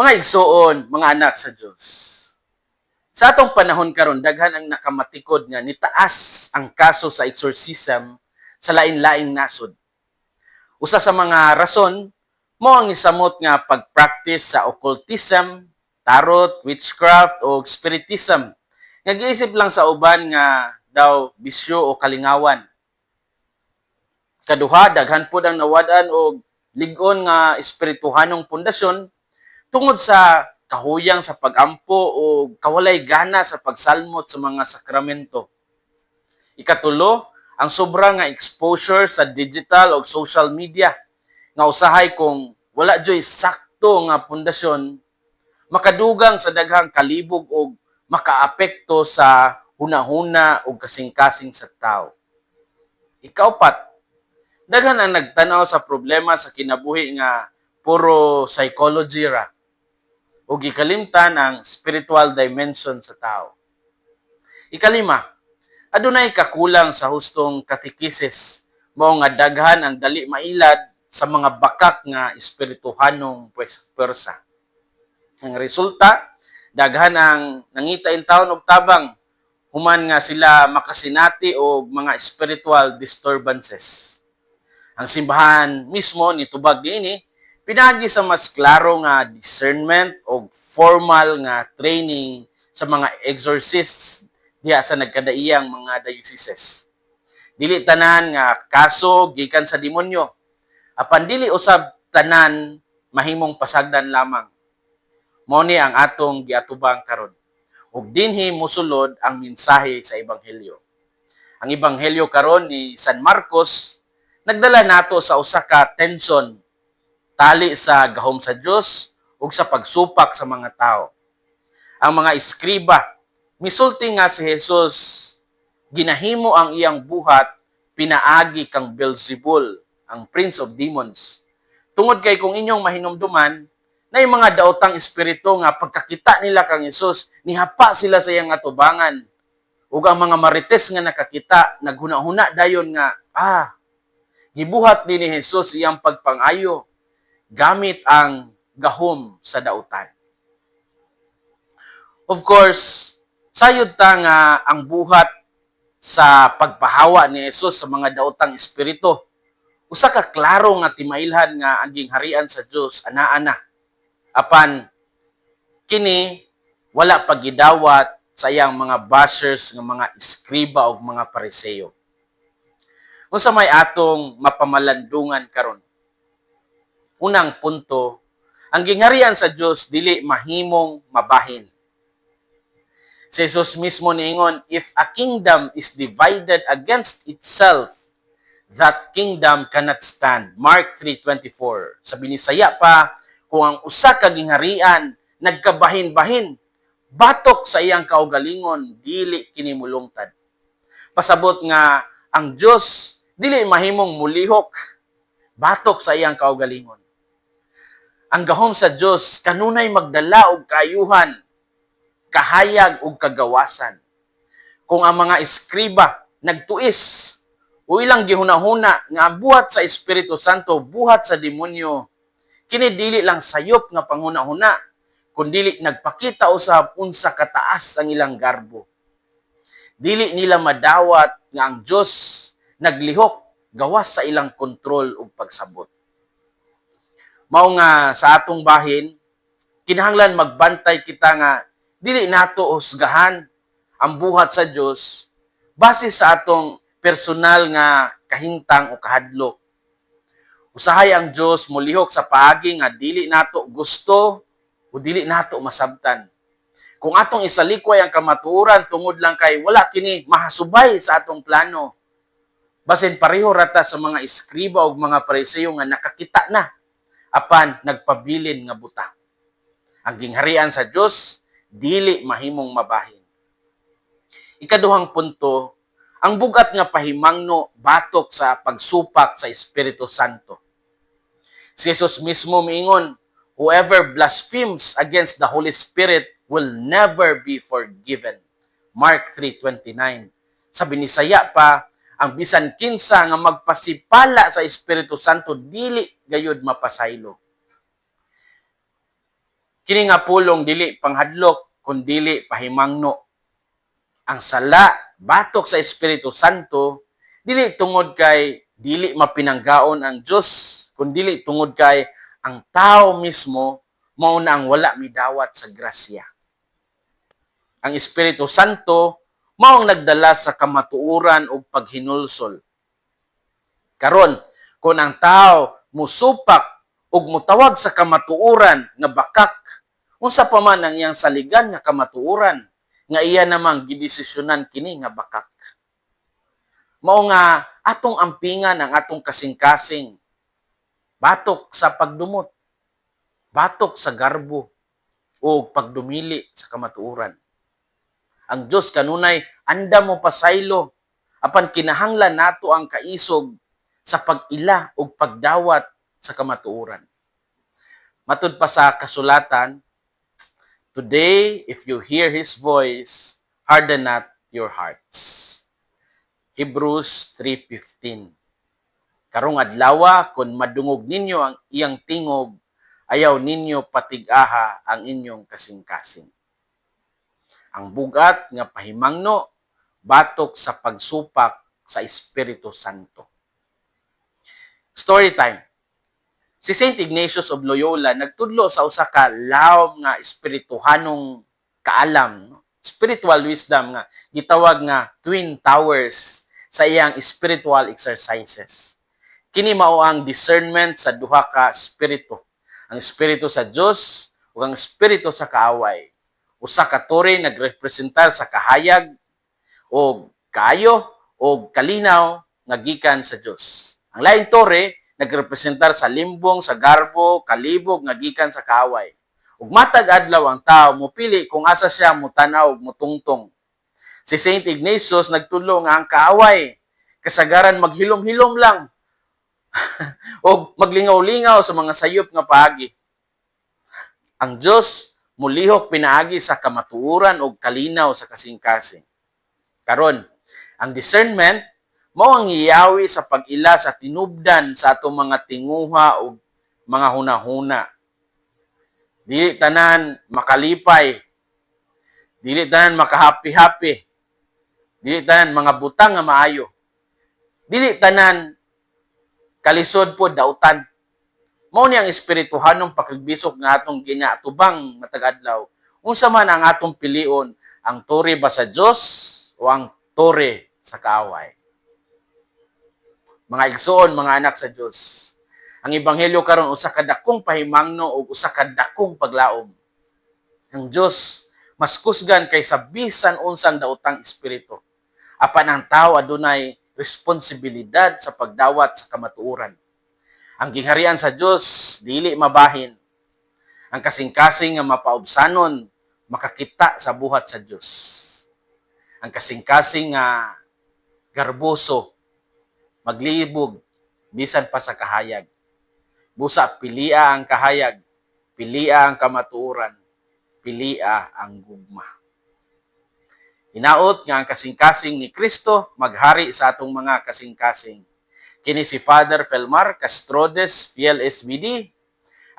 Mga igsoon, mga anak sa Dios. Sa atong panahon karon, daghan ang nakamatikod nga nitaas ang kaso sa exorcism sa lain-laing nasod. Usa sa mga rason mao ang isamot nga pag-practice sa occultism, tarot, witchcraft o spiritism nga giisip lang sa uban nga daw bisyo o kalingawan. Kaduha, daghan pod ang nawad-an og lig-on nga espirituhanong pundasyon tungod sa kahuyang sa pagampo o kawalay gana sa pagsalmot sa mga sakramento. Ikatulo, ang sobra nga exposure sa digital o social media nga usahay kung wala juy sakto nga pundasyon, makadugang sa daghang kalibog o makaapekto sa hunahuna o kasing-kasing sa tao. Ikaupat, daghan ang nagtanaw sa problema sa kinabuhi nga puro psychology ra o gikalimtan ang spiritual dimension sa tao. Ikalima, adunay kakulang sa hustong katekisis, mao nga daghan ang dali mailad sa mga bakak nga espirituhanong pwersa. Ang resulta, daghan ang nangita intawon og tabang human nga sila makasinati og mga spiritual disturbances. Ang simbahan mismo nitubag niini pinaagi sa mas klaro nga discernment o formal nga training sa mga exorcists diha sa nagkadaiyang mga dioceses. Dili tanan nga kaso gikan sa demonyo. Apan dili usab tanan mahimong pasagdan lamang. Mao ni ang atong giatubang karon. Ug dinhi mosulod ang mensahe sa ebanghelyo. Ang ebanghelyo karon ni San Marcos nagdala nato sa usa ka tension tali sa gahom sa Dios ug sa pagsupak sa mga tao. Ang mga eskriba misulti nga si Jesus ginahimo ang iyang buhat pinaagi kang Beelzebul, ang prince of demons. Tungod kay kung inyong mahinumduman, na yung mga daotang espiritu nga pagkakita nila kang Jesus, nihapa sila sa iyang atubangan. Ug ang mga marites nga nakakita, naghuna-huna dayon nga, "Ah, gibuhat ni Jesus iyang pagpangayo gamit ang gahom sa dautan." Of course, sayod ta nga ang buhat sa pagpahawa ni Jesus sa mga daotang espiritu, usa ka klaro nga timailhan nga ang gingharian sa Dios anaa na. Apan kini wala pagidawat sa iyang mga bashers nga mga eskriba o mga Pariseo. Unsa may atong mapamalandungan karon? Unang punto, ang gingharian sa Dios dili mahimong mabahin. Si Jesus mismo niingon, "If a kingdom is divided against itself, that kingdom cannot stand." Mark 3:24. Sa Binisaya pa, kung ang usa ka gingharian nagkabahin-bahin batok sa iyang kaugalingon, dili kini mulungtad. Pasabot nga ang Dios dili mahimong mulihok batok sa iyang kaugalingon. Ang gahom sa Dios kanunay magdala og kaayuhan, kahayag ug kagawasan. Kung ang mga eskriba nagtuis o ilang gihunahuna nga ang buhat sa Espiritu Santo buhat sa demonyo, kini dili lang sayop nga panghunahuna, kundili nagpakita usab unsa kataas ang ilang garbo. Dili nila madawat nga ang Dios naglihok gawas sa ilang kontrol ug pagsabot. Mao nga sa atong bahin, kinahanglan magbantay kita nga dili nato husgahan ang buhat sa Dios base sa atong personal nga kahintang o kahadlok. Usahay ang Dios molihok sa paagi nga dili nato gusto o dili nato masabtan. Kung atong isalikway ang kamatuoran tungod lang kay wala kini mahasubay sa atong plano, basin pareho rata sa mga eskriba ug mga Pariseo nga nakakita na apan nagpabilin nga buta. Ang gingharian sa Dios dili mahimong mabahin. Ikaduhang punto, ang bugat nga pahimangno batok sa pagsupak sa Espiritu Santo. Si Jesus mismo miingon, "Whoever blasphemes against the Holy Spirit will never be forgiven." Mark 3:29. Sa Binisaya pa, ang bisan kinsa nga magpasipala sa Espiritu Santo dili gayud mapasaylo. Kini nga pulong dili panghadlok kun dili pahimangno. Ang sala batok sa Espiritu Santo dili tungod kay dili mapinanggaon ang Dios, kun dili tungod kay ang tao mismo mao na ang wala midawat sa grasya. Ang Espiritu Santo mao ang nagdala sa kamatuoran ug paghinulsol. Karon, kung ang tao musupak ug mutawag sa kamatuoran nga bakak, unsa pa man ang iyang saligan nga kamatuoran nga iya namang gidesisyonan kini nga bakak? Mao nga atong ampingan ang atong kasing-kasing batok sa pagdumot, batok sa garbo o pagdumili sa kamatuoran. Ang Dios kanunay andam mo pasaylo, apan kinahanglan nato ang kaisog sa pag-ila ug pagdawat sa kamatuoran. Matud pa sa kasulatan, "Today, if you hear His voice, harden not your hearts." Hebrews 3:15. Karong adlawa, kung madungog ninyo ang iyang tingog, ayaw ninyo patig-aha ang inyong kasing-kasing. Ang bugat nga pahimangno batok sa pagsupak sa Espiritu Santo. Story time. Si Saint Ignatius of Loyola nagtudlo sa usa ka lawom nga espirituhanong kaalam, no? Spiritual wisdom nga gitawag nga Twin Towers sa iyang Spiritual Exercises. Kini mao ang discernment sa duha ka espiritu: ang espiritu sa Dios ug ang espiritu sa kaaway. Usa ka tore nagrepresentar sa kahayag o kaayo o kalinaw nga gikan sa Dios. Ang laing tore nagrepresentar sa limbong, sa garbo, kalibog nga gikan sa kaaway. Ug matag adlaw ang tao mopili kung asa siya mutanaw ug mutungtong. Si Saint Ignatius nagtudlo nga ang kaaway kasagaran maghilom-hilom lang o maglingaw-lingaw sa mga sayop nga paagi. Ang Dios mulihok pinaagi sa kamatuoran o kalinaw sa kasing-kasing. Karon, ang discernment mao ang iyawi sa pag-ila sa tinubdan sa atong mga tinguha o mga hunahuna. Dili tanan makalipay. Dili tanan makahappy-happy. Dili tanan mga butang nga maayo. Dili tanan kalisod po dautan. Mao ni ang espirituhanong pakigbisok nga atong ginaatubang matag adlaw. Unsa man ang atong pilion, ang tore ba sa Dios o ang tore sa kaaway? Mga igsoon, mga anak sa Dios. Ang ebanghelyo karon usa ka dakong pahimangno ug usa ka dakong paglaom. Ang Dios mas kusgan kaysa bisan unsang daotang espiritu. Apan ang tao adunay responsibilidad sa pagdawat sa kamatuoran. Ang gingharian sa Dios dili mabahin. Ang kasing-kasing nga mapaubsanon makakita sa buhat sa Dios. Ang kasing-kasing nga garboso maglibog bisan pa sa kahayag. Busa pilia ang kahayag, pilia ang kamatuoran, pilia ang gugma. Hinaot nga ang kasing-kasing ni Kristo maghari sa atong mga kasing-kasing. Kini si Father Felmar Castrodes, Fiel SVD,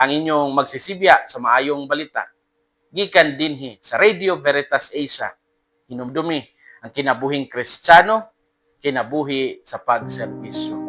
ang inyong magsisibya sa maayong balita. Gikan dinhi sa Radio Veritas Asia. Hinumdumi ang kinabuhing Kristiyano, kinabuhi sa pagserbisyo.